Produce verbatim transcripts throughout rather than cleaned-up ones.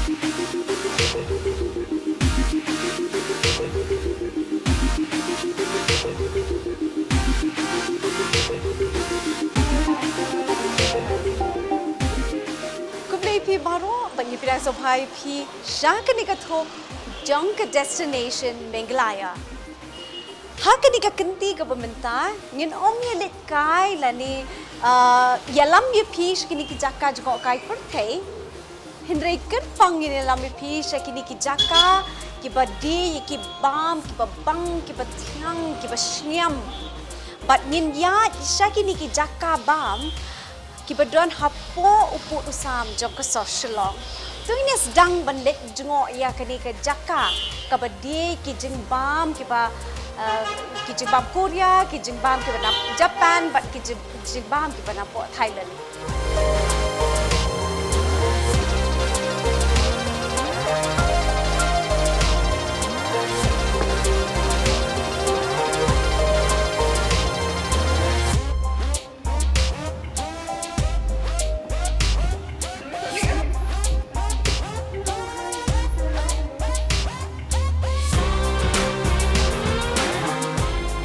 Khublei phi baroh, bad ngi pdiang sngewbha ïa phi sha kane ka thok jong ka Destination Meghalaya. Ha kane ka kynti kaba mynta, ngin ym ïaleit kai lane, ah, ïalam ïa phi sha kine ki jaka jngohkai pyrthei. Hynrei kyrpang ngin ïalam ïa phi sha kine ki jaka kiba die ïa ki bam kiba bang, kiba thiang, kiba shngiam. Bad ngin ïaid sha kine ki jaka bam kiba don hapoh u pud u sam jong ka sor Shillong. To ngin ïa sdang ban leit jngoh ïa kane ka jaka kaba die ki jingbam kiba, eh, ki jingbam Korea, ki jingbam kiba na Japan, bad ki jing-, jingbam kiba napoh Thailand.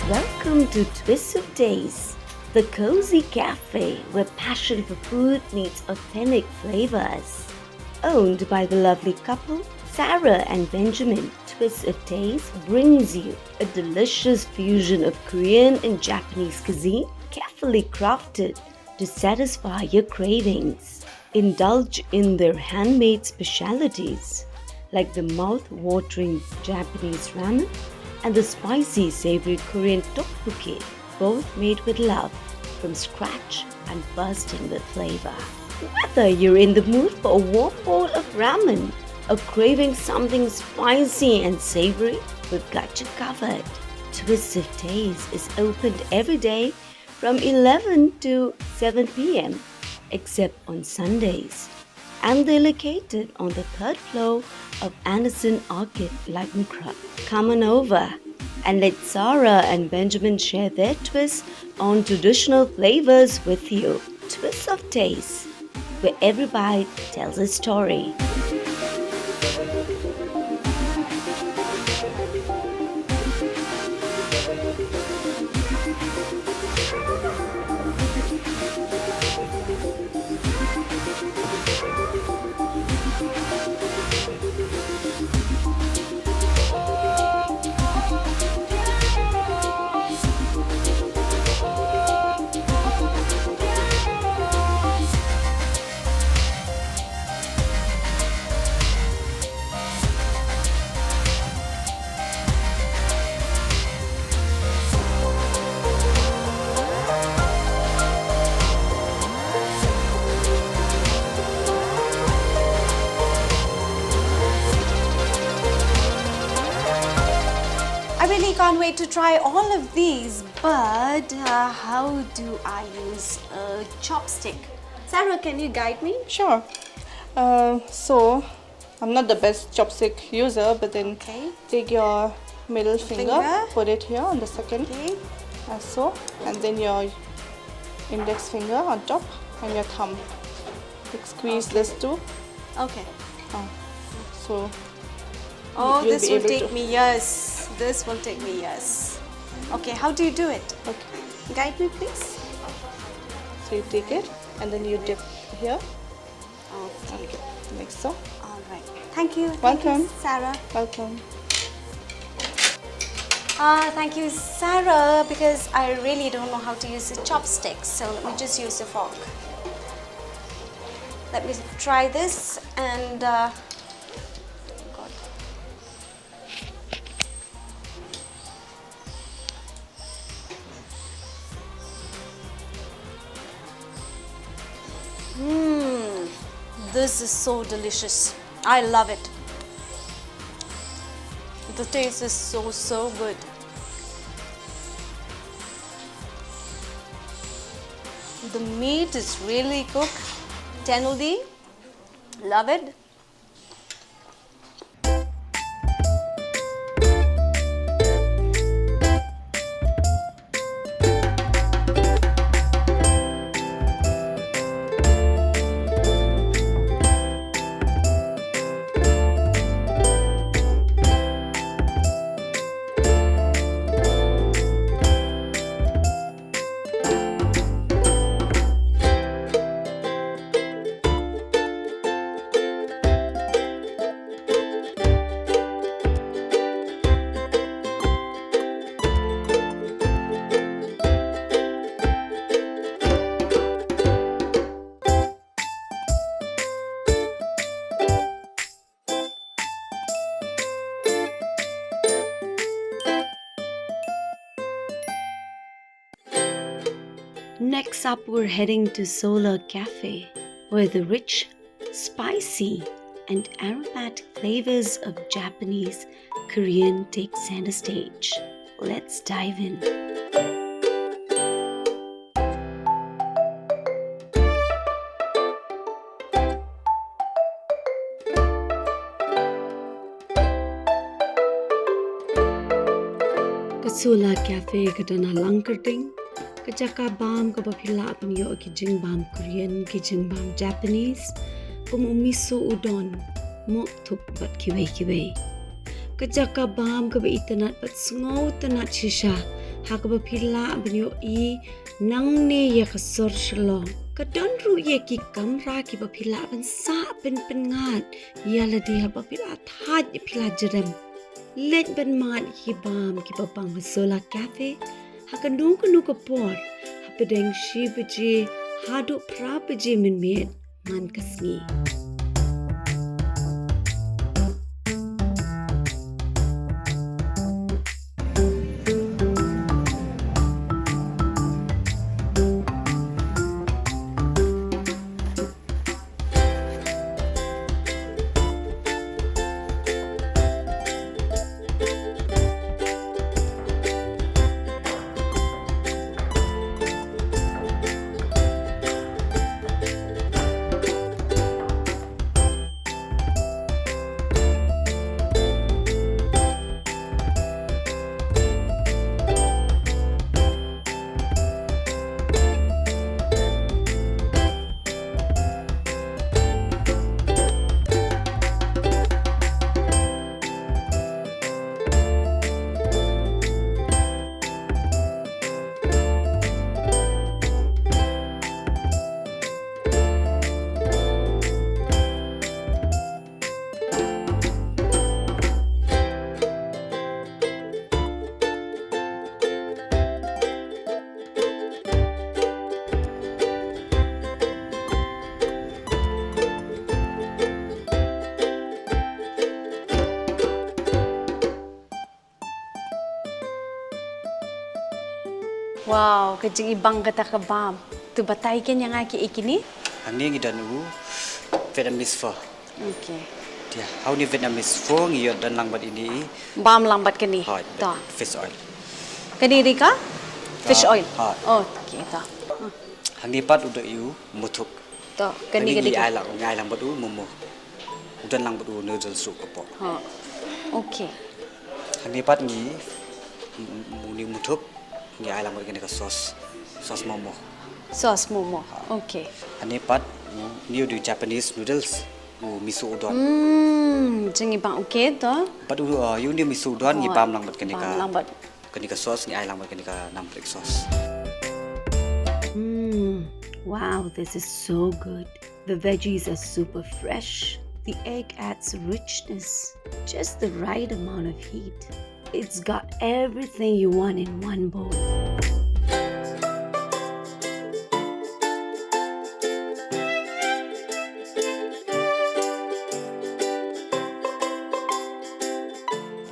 Welcome to Twist of Taste, the cozy cafe where passion for food meets authentic flavors. Owned by the lovely couple, Sarah and Benjamin, Twist of Taste brings you a delicious fusion of Korean and Japanese cuisine, carefully crafted to satisfy your cravings. Indulge in their handmade specialities like the mouth-watering Japanese ramen and the spicy savory Korean tteokbokki, both made with love, from scratch and bursting with flavor. Whether you're in the mood for a warm bowl of ramen or craving something spicy and savory, we've got you covered. Twist of Taste is opened every day from eleven to seven p m, except on Sundays. And they're located on the third floor of Anderson Arcade, Laitmokhrap. Come on over and let Sarah and Benjamin share their twist on traditional flavors with you. Twist of Taste, where every bite tells a story. I really can't wait to try all of these, but, uh, how do I use a chopstick? Sarah, can you guide me? Sure. Uh, so, I'm not the best chopstick user, but then Okay. take your middle finger, Finger. put it here on the second, Okay. as so, and then your index finger on top, and your thumb. Like, squeeze Okay. this too. Okay. Oh. So, Oh, you'll this be will able take to me years. This will take me years. Okay, how do you do it? Okay. Guide me, please. So you take it and then you dip here. Okay. Okay, like so. All right. Thank you. Thank you, Welcome. Sarah. Welcome. Uh, thank you, Sarah, because I really don't know how to use a chopstick, so let me just use a fork. Let me try this and, uh, God. Mm, this is so delicious. I love it. The taste is so, so good. The meat is really cooked, tenderly. Love it. Next up, we're heading to Solar Cafe, where the rich, spicy, and aromatic flavors of Japanese Korean take center stage. Let's dive in. Ka Solar Cafe ka don ha Langkyrding, ka jaka bam kaba phi lah ban ïoh ki jingbam Korean, ki jingbam Japanese, kum u miso udon, mok thup bad kiwei kiwei. Ka jaka bam kaba itynnat bad sngewtynnat shisha, ha kaba phi lah ban ïohi nangne ïa ka sor Shillong. Ka don ruh ïa ki kamra kiba phi lah ban sah pynpyngngad ïa lade haba phi la thait, phi la jrem. Leit ban mad ïa ki bam kiba pang ha Solar Cafe ha kano kano ka por, hapdeng shi baje haduh phra baje mynmiet man ka sngi. Wow, ka jingibang kata ka bam. To batai keiñ ïa nga kiei kine? Hangne ngi don u Vietnamese pho. Okay. Te ha une u Vietnamese pho ngi ïoh don lang bad ine i bam lang bad kane. Hooid, to. Fish oil. Kane dei ka? Fish oil. Hooid. Okay, to. Hangne pat u dei u muthup. To, kane ka dei ka? Ai lang, ngi ai lang bad u momo. U don lang bad u noodles ruh ka pok. Ha. Okay. Hangne pat ngi, m-, m-, une u muthup, ngi ai lang bad kane ka sauce. Sauce momo. Sauce momo. Ha. Okay. Hangne pat, u, une u dei u Japanese noodles, u miso udon. Hmm, jingibang, okay, to. Bad u, uh, ïa une u miso udon ngi bam lang bad kane ka. Bam lang bad kane ka sauce, ngi ai lang bad kane ka naan bread sauce. Mm, wow, this is so good. The veggies are super fresh. The egg adds richness, just the right amount of heat. It's got everything you want in one bowl.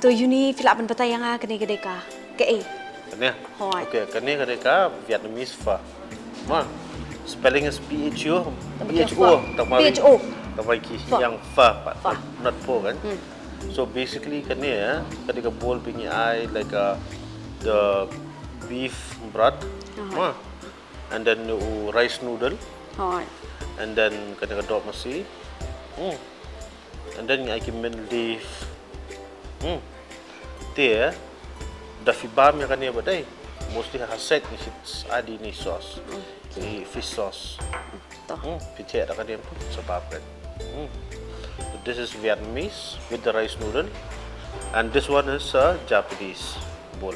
To uni, phi lah ban batai ïa nga kane ka dei ka, kaei? Kane? Hooid. Okay, kane ka dei ka Vietnamese pho. Ma, spelling is P H U, P H O, tang ba, P H O, tang ba ki ïeng pho pat, not pho kan. Hmm. So basically kane, eh, ka dei ka bowl ba ngi ai like, uh, the beef broth. Aha. Ma, and then u rice noodle. Hooid. And then kane ka doh masi. Hmm. And then ngi ai ki mint leaf. Hmm. Te, da phi bam ïa kane ba dei, mostly ha side ngi shu add ïa kine ki sauce. Okay. Ki fish sauce. To. Hmm. Phi thied da kane sa bam kan. Hmm. So this is Vietnamese with the rice noodle. And this one is, uh, Japanese bowl.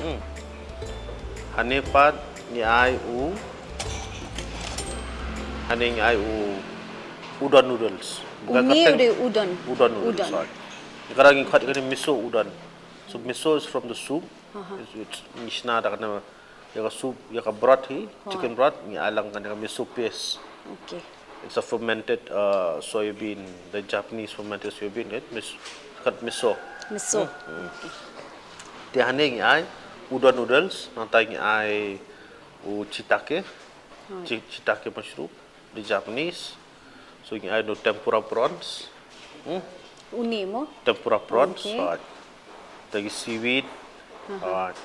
Hmm. Hangne pat ngi ai u, hangne ngi ai u udon noodles. Une u dei udon. Udon noodles, sorry. Ka dang ngi khot kane miso udon. So miso is from the soup. Aha. It's, it's, ngi shna da kane, ïa ka soup, ïa ka broth hi, chicken broth, ngi ai lang kane ka miso paste. Okay. It's a fermented, uh, soybean, the Japanese fermented soybean, right? Mis-, called miso. Miso. Hmm, hmm. Okay. Te hangne ngi ai udon noodles, nangta ngi ai U shiitake, shi- shiitake mushroom, the Japanese. So ngi ai u tempura prawns. Hmm? Uni mo? Tempura prawns. Okay. Right. Te ki seaweed. Aha. Right.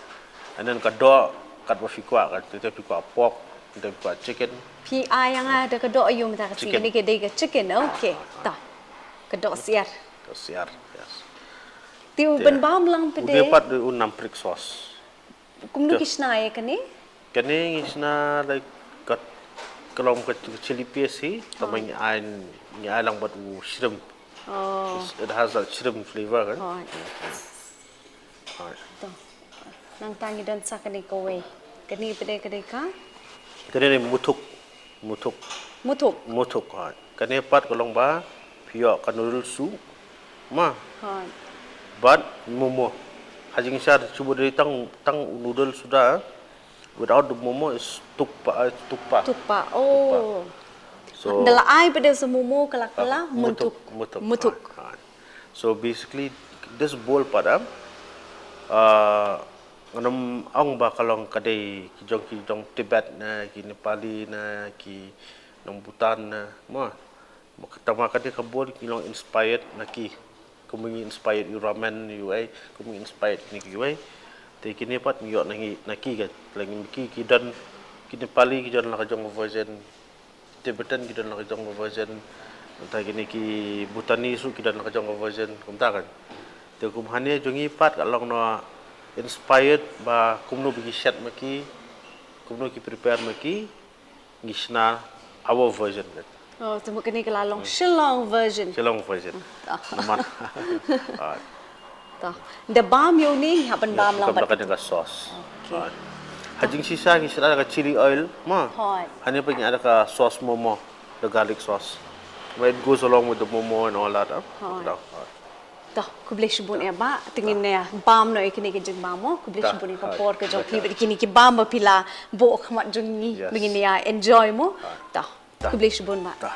And then ka doh, katba phi kwah, katba phi kwah pork, katba phi kwah chicken. Phi ai ïa nga da ka doh ïa u mynta ka sngi. Chicken. Kane ka dei ka chicken, okay. Ta. Ka doh syiar. Doh syiar, yes. Te u ban bam lang pat u de. Une pat u namprik sauce. Kumno ki shna ïa kane? Kane ngi shna like ka, ka long ka, ka chili paste hi, tang ba ngi ai, ngi ai lang bad u shrimp. Oh. It's, it has that shrimp flavor kan. Oh. Alright. To. Nangta ngi don sa kane kawei. Kane pat ka dei ka? Kane ne muthuk. Muthuk. Muthuk. Muthuk, ha. Kane pat ka long ba phi ïoh ka noodle soup. Ma. Ha. Bad momo. Ha jingshisha shu dei tang, tang noodle suda. Without the momo is thukpa, eh, thukpa. Thukpa. Oh. Thukpa. So, da la ai pat da sa momo ka la, ka la, ah, muthuk. Muthuk. Muthuk. Muthuk. Ha, ha. So basically, this bowl pat, ah, uh, ngan ym ong ba ka long ka dei ki jong, ki jong Tibet ne, ki Nepali ne, ki nong Bhutan ne, mo. Tang ba ka dei ka bowl ki long inspired na ki. Kumba ngi inspired ïa u ramen ïa u ei, kumba ngi inspired na ki ei. Te kine pat ngi ïoh na ngi, na ki ka. Lada ngi, ki, ki don, ki Nepali ki don la ka jong ka version. Tibetan ki don la ka jong ka version. Mynta kine ki Bhutanese ruh ki don la ka jong ka version. Kumta kan. Te kum hangne jong ngi pat ka long na inspired ba kumno ba ki shet ma ki, kumno ki prepare ma ki, ngi shna our version kan. Oh, te mut kane ka la long Shillong version. Shillong version. Ah. Namar. Ah. To. Da bam ïa une, ngi hap ban bam lang bad ka sauce. Okay. Ah. Ha jingshisha ngi shna da ka chili oil, ma. Hooid. Hangne pat ngi add da ka sauce momo, the garlic sauce. Where it goes along with the momo and all that, ah. Hooid. To, khublei shibun ïa bah, te ngin ïa bam noh ïa kine ki jingbam mo, khublei shibun ïa ka por ka jong phi bad kine ki bam ba phi la buh khmat jong ngi, ba ngin ïa enjoy mo. To. Khublei shibun bah.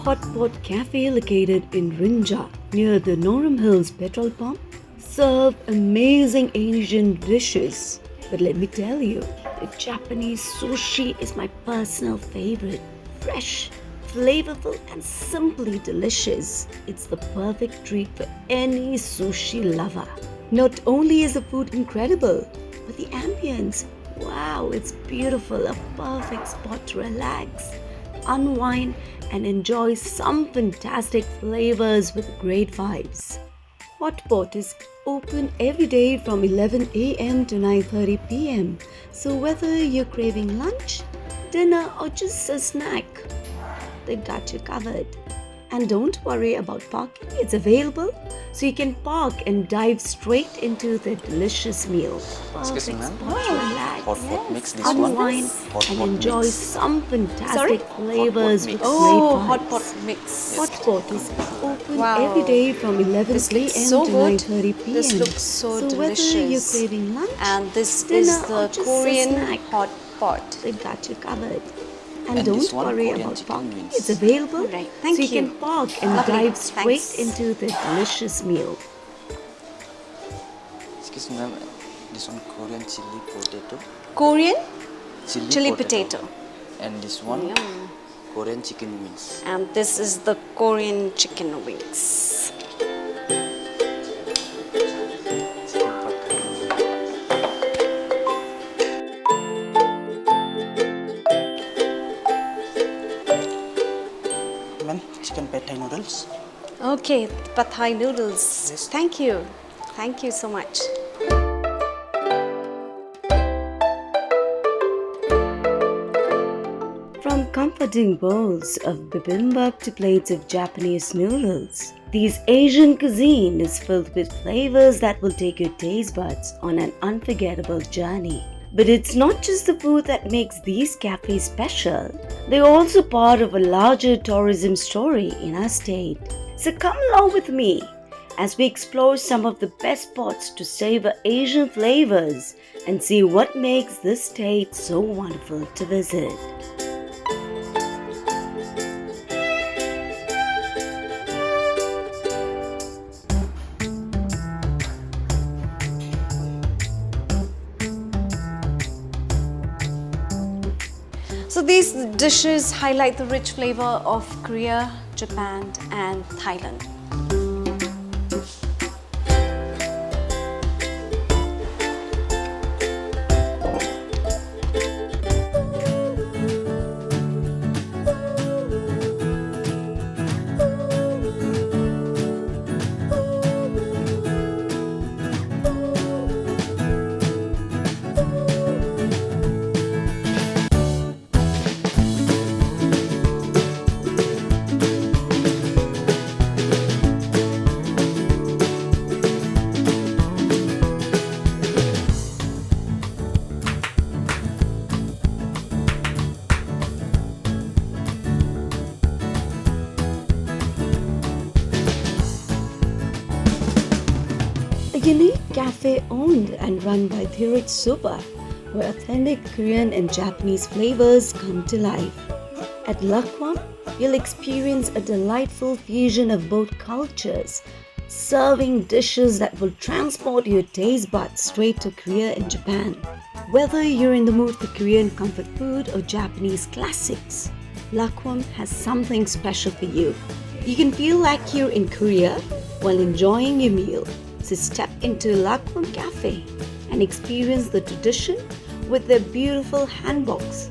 Hotpot Cafe, located in Rynjah, near the Nongrum Hills petrol pump, serve amazing Asian dishes. But let me tell you, the Japanese sushi is my personal favorite. Fresh, flavorful, and simply delicious. It's the perfect treat for any sushi lover. Not only is the food incredible, but the ambience Wow, it's beautiful, a perfect spot to relax, unwind, and enjoy some fantastic flavors with great vibes. Hotpot is open every day from eleven a m to nine thirty p m. So whether you're craving lunch, dinner, or just a snack, they got you covered. And don't worry about parking, it's available, so you can park and dive straight into the delicious meal. Excuse me, ma'am. Hot pot mix, this one. Unwind and enjoy some fantastic flavors with great vibes. Hot pot mix. Hot pot is open every day from eleven a m to nine thirty p m. This looks so good. This looks so delicious. So whether you're craving lunch, dinner, or just a snack, they got you covered. And don't worry about parking. It's available, so you can park and dive straight into the delicious meal. Excuse me, ma'am. This one Korean chili potato. Korean chili potato. And this one Korean chicken wings. And this is the Korean chicken wings. Ma'am, chicken pad thai noodles. Okay, pad thai noodles. Yes. Thank you. Thank you so much. From comforting bowls of bibimbap to plates of Japanese noodles, these Asian cuisine is filled with flavors that will take your taste buds on an unforgettable journey. But it's not just the food that makes these cafes special. They're also part of a larger tourism story in our state. So come along with me as we explore some of the best spots to savor Asian flavors and see what makes this state so wonderful to visit. So these dishes highlight the rich flavor of Korea, Japan, and Thailand. A unique cafe owned and run by Dhiraj Suba, where authentic Korean and Japanese flavors come to life. At Lakwam, you'll experience a delightful fusion of both cultures, serving dishes that will transport your taste buds straight to Korea and Japan. Whether you're in the mood for Korean comfort food or Japanese classics, Lakwam has something special for you. You can feel like you're in Korea while enjoying your meal. So step into Lakwam Cafe and experience the tradition with their beautiful hanboks,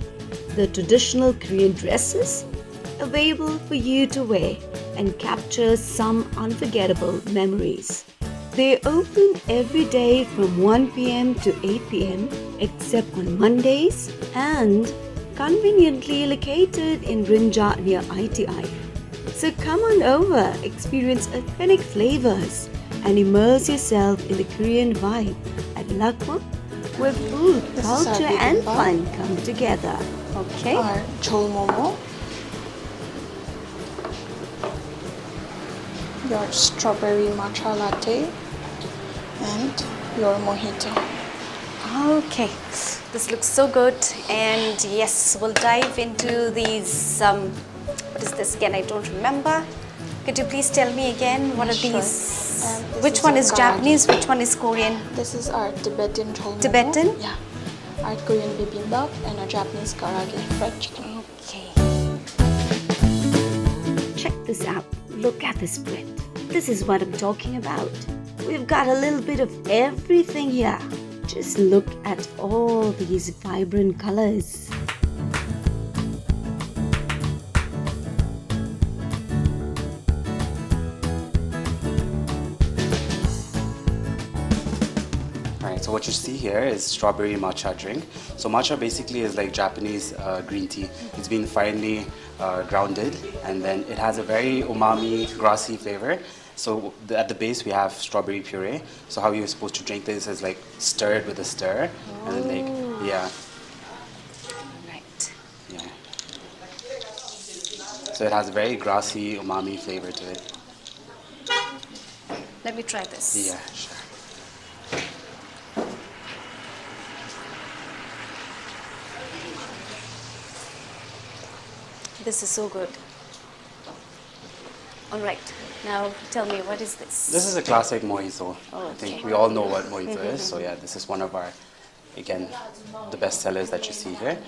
the traditional Korean dresses available for you to wear and capture some unforgettable memories. They open every day from one p m to eight p m, except on Mondays, and conveniently located in Rynjah near I T I. So come on over, experience authentic flavors, and immerse yourself in the Korean vibe at Lakwam, where food, culture, and fun come together. Okay. Our jjol momo. Your strawberry matcha latte and your mojito. Okay, this looks so good, and yes, we'll dive into these. Um, what is this again? I don't remember. Could you please tell me again? What are these? Um, which one is Japanese? Which one is Korean? This is our Tibetan jjol momo. Tibetan? Yeah. Our Korean bibimbap and our Japanese karaage, fried chicken. Okay. Check this out. Look at this print. This is what I'm talking about. We've got a little bit of everything here. Just look at all these vibrant colors. All right, so what you see here is strawberry matcha drink. So matcha basically is like Japanese uh, green tea. It's been finely uh, grounded, and then it has a very umami, grassy flavor. So the, at the base we have strawberry puree. So how you're supposed to drink this is like stir it with a stir, and then like yeah, Right. yeah. So it has a very grassy, umami flavor to it. Let me try this. Yeah, sure. This is so good. All right. Now tell me, what is this? This is a classic mojito. Oh, I think okay. We all know what mojito is. So yeah, this is one of our, again, the best sellers that you see here.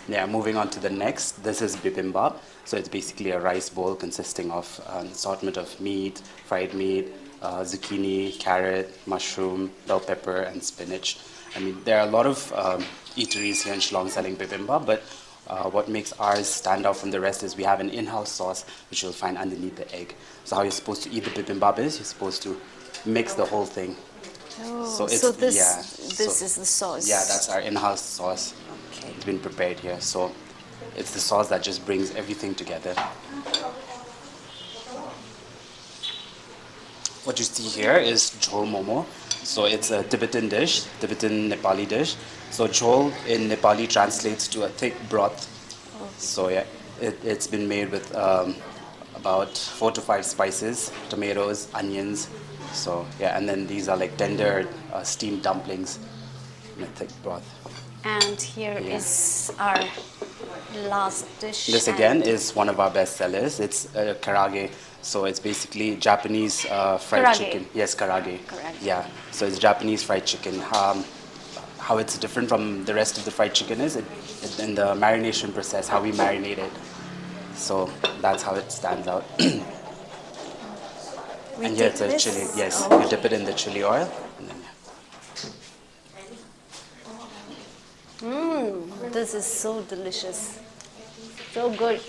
Yeah, moving on to the next. This is bibimbap. So it's basically a rice bowl consisting of an assortment of meat, fried meat, uh, zucchini, carrot, mushroom, bell pepper, and spinach. I mean, there are a lot of um, eateries here in Shillong selling bibimbap, but uh, what makes ours stand out from the rest is we have an in-house sauce which you'll find underneath the egg. So how you're supposed to eat the bibimbap is you're supposed to mix the whole thing. Oh, So it's so this yeah, this so- is the sauce. Yeah, that's our in-house sauce. Okay. It's been prepared here, so it's the sauce that just brings everything together. What you see here is jhol momo. So it's a Tibetan dish, Tibetan Nepali dish. So jhol in Nepali translates to a thick broth. So yeah, it, it's been made with um, about four to five spices, tomatoes, onions. So yeah, and then these are like tender uh, steamed dumplings in a thick broth. And here is Yeah. our last dish. This and again is one of our best sellers. It's uh, karaage. So it's basically Japanese uh, fried Karaage. Chicken. Yes, karaage. Karaage. Yeah. So it's Japanese fried chicken. Um, how it's different from the rest of the fried chicken is it, it, in the marination process, how we marinate it. So that's how it stands out. We And take yeah, it's a this. chili. Yes, Oh, you dip it in the chili oil. And then, yeah. Mm, this is so delicious. So good.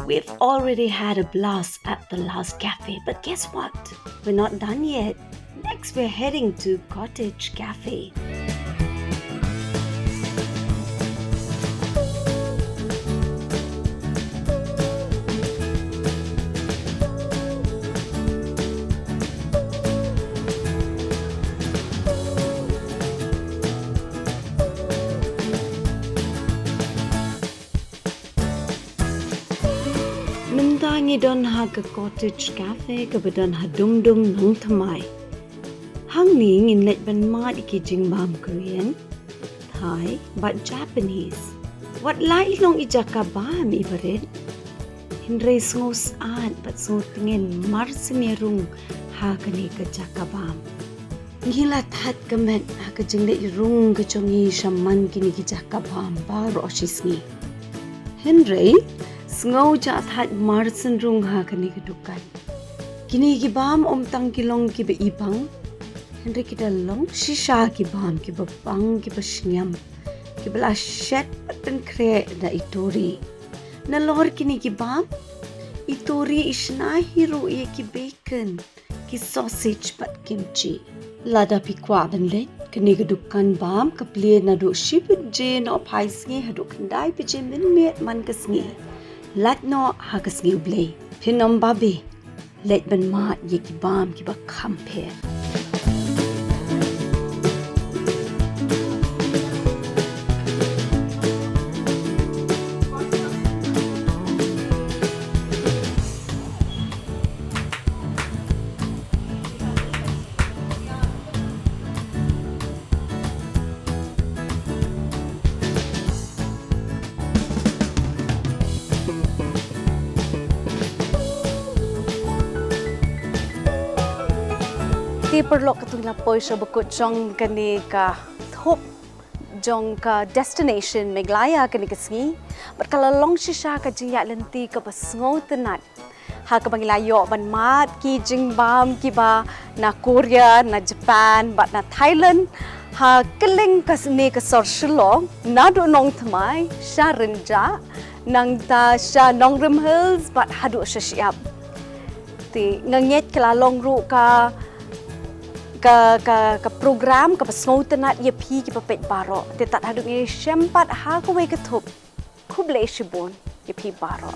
We've already had a blast at the last cafe, but guess what? We're not done yet. Next, we're heading to Cottage Cafe. Mynta ngi don ha ka Cottage Cafe kaba don ha Dumdum, Nongthymmai. Hangne ngin leit ban mad ïa ki jingbam Korean, Thai bad Japanese. Wat la i long i jaka bam ibarit, hynrei sngewsad bad sngewtngen marsien ïarung ha kane ka jaka bam. Ngi la thait ka met ha ka jingleit rung ka jong ngi shaman kine ki jaka bam baroh shi sngi. Hynrei sngew jah thait marsien rung ha kane ka dukan. Kine ki bam ym tang ki long kiba ibang, hynrei ki da long shisha ki bam kiba bang kiba shngiam, kiba la shet bad pynkhreh da i tori. Nalor kine ki bam, i tori i shna hi ruh ïa ki bacon, ki sausage bad kimchi. Lada phi kwah ban leit, Kane ka dukan bam ka plie naduh shi baje nohphai sngi haduh khyndai baje mynmiet man ka sngi. Lait noh ha ka sngi U Blei. Phin ym babe. Leit ban mad ïa ki bam kiba kham pher. Te paralok, katno la poi sha bakut jong kane ka thup jong ka destination Meghalaya kane ka sngi. Bad ka la long shisha ka jingïaid lynti kaba sngewtynnat ha kaba ngi la ïoh ban mad ki jingbam kiba na Korea, na Japan bad na Thailand. Ha kylleng kane ka sor Shillong, naduh Nongthymmai sha Rynjah, nangta sha Nongrim Hills bad haduh sha shyiap. Te nga ngeit ka la long ruh ka, ka, ka, ka program kaba sngewtynnat ïa phi kiba peit baroh. Te tad haduh ngi shem pat ha kawei ka thup, khublei shibun ïa phi baroh.